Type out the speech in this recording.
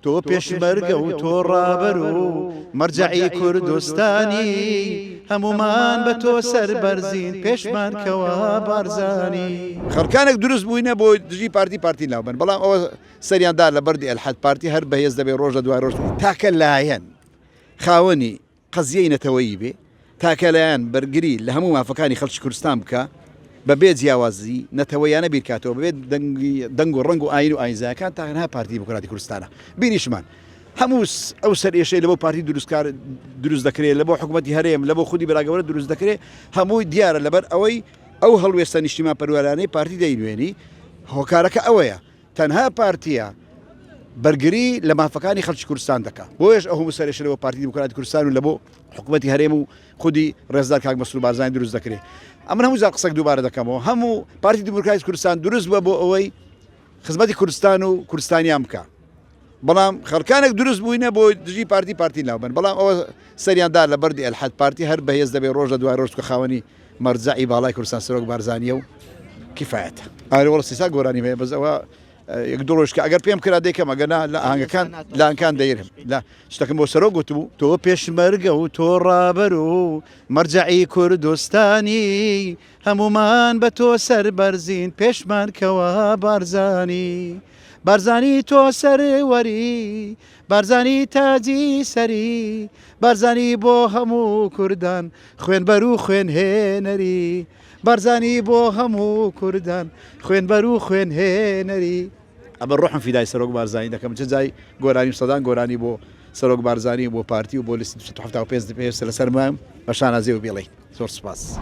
تۆ پێشمەرگە و تۆ ڕابەر و مەرجەعی کوردستانی، هەموومان بە تۆ سەربەرزین پێشمان کەوە بارزانی. خەڵکانێک دروست بووینە بۆ دژی پارتی پارتی لاوبەن بەڵام ئەوە سەریان دا لە بەردی ئەلحەد پارتی هەر بەهێز دەبێ ڕۆژ لە دوای ڕۆژ تاکە لایەن خاوەنی قەزیەی نەتەوەیی بێ، تاکە لایەن بەرگری لە هەموو مافەکانی خەڵکی کوردستان بکا، بە بێ جیاوازی نەتەوەیانە بیرکاتەوە، بە بێ دەنگ و ڕەنگ و ئایین و ئایینزایەکان تەنها پارتی دیموکراتی کوردستانە. بیریشمان هەموو ئەو سەرئێشەی لە بۆ پارتی دروستکار دروست دەکرێ، لە بۆ حکوومەتی هەرێم، لە بۆ خودی براگەورە دروست دەکرێ، هەمووی دیارە لەبەر ئەوەی ئەو هەڵوێستە نیشتیمانپەروەرانەی پارتی دەینوێنی، هۆکارەکە ئەوەیە. تەنها پارتیە بەرگری لە مافەکانی خەڵکی کوردستان دەکا بۆیەش ئەو هەموو سەرێشە لەبۆ پارتی دیموکراتی کوردستان و لەبۆ حکوومەتی هەرێم و خودی ڕێزدار کاک مەسرور بارزانی دروست دەکرێت ئەمن هەموو جار قسەک دووبارە دەکەمەوە هەموو پارتی دیموکراتی کوردستان دروست بووە بۆ ئەوەی خزمەتی کوردستان و کوردستانیان بکە بەڵام خەڵکانێک دروست بووینە بۆ دژی پارتی پارتی لاوبن بەڵام ئەوە سەریان دا لە بەردی ئەلحەد پارتی هەر بەهێز دەبێ ڕۆژ لە دوای ڕۆژ کە خاوەنی مەرجەعی باڵای کوردستان سەرۆک بارزانیە و کیفایەتە. ئارێ وەڵا سیسا گۆرانیم هەیە بەس ئەوە یەک دوو ڕۆژ کە ئەگەر پێم کرا دەیکەم ئەگەر نا لە ئاهەنگەکان لانکان دەیرم لە شتەکەم بۆ سەرۆک گوتبوو. تۆ پێشمەرگە و تۆ ڕابەر و مەرجەعی کوردستانی هەموومان بە تۆ سەربەرزین پێشمان کەوە بارزانی بارزانی تۆ سەروەری بارزانی تاجی سەری بارزانی بۆ هەموو کوردان خوێنبەر و خوێنهێنەری بارزانی بۆ هەموو کوردان خوێنبەر و خوێنهێنەری. ئەمن ڕۆحم فیدای سەرۆک بارزانی دەکەم چ جای گۆرانی و سەدان گۆرانی بۆ سەرۆک بارزانی و بۆ پارتی و بۆ لیستی 275 پێویستە لەسەرمە بە شانازیەوە بیڵێی زۆر سوپاس.